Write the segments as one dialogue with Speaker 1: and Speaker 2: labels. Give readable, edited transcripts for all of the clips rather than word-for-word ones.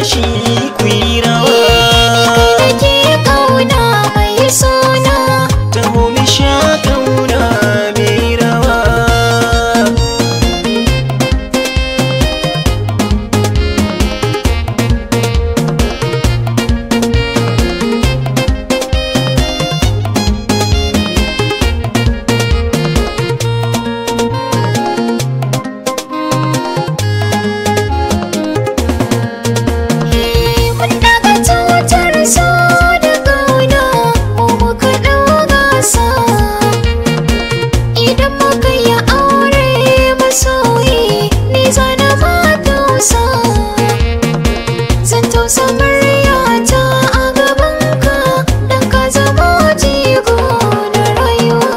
Speaker 1: tashi ku yi rawa.
Speaker 2: Ni kai nake kauna mai sona.
Speaker 1: Taho mi sha kauna mai rawa.
Speaker 2: Mun daga tutar so da kauna, mu muka ɗau gasa. Idan muka yi aure masoyi, ni zana ma tausa. Zan tausa muryata a gabanka, don ka zama jigo na rayuwa.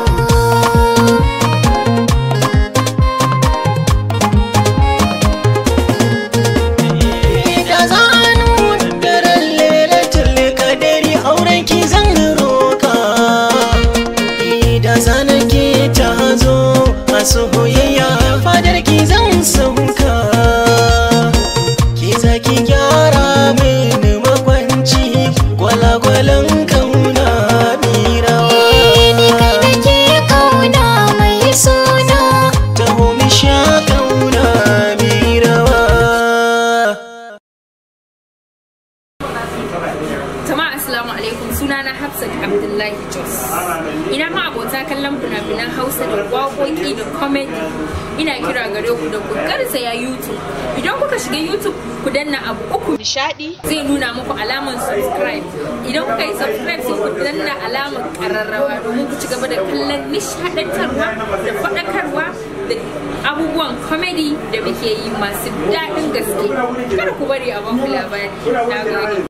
Speaker 1: Da za a nuna daren lailatul qadari auren ki zan roka. Da zana ke ta zo a soyayya fadar ki zan sauka. Ki za ki gyara mini makwanci gwalagwalan kauna mi rawa.
Speaker 2: Ni kai nake kauna mai sona.
Speaker 1: Taho mi sha kauna mi rawa.
Speaker 3: Jama'a, assalamu alaikum, sunana Hafsat Abdullahi Jos. Ina ma abota kallon fina-finan Hausa da waƙoƙi da comedy. Ina kira gare ku da ku garzaya YouTube. Idan kuka shiga YouTube, ku danna abu uku.
Speaker 4: Nishadi.
Speaker 3: Zai nuna muku alamar subscribe. Idan kuka yi subscribe, sai ku danna alamar ƙararrawa domin ku ci gaba da kallon nishaɗantarwa da faɗakarwa da abubuwan comedy da muke yi masu daɗin gaske. Kada ku bari a baku labari. Na gode.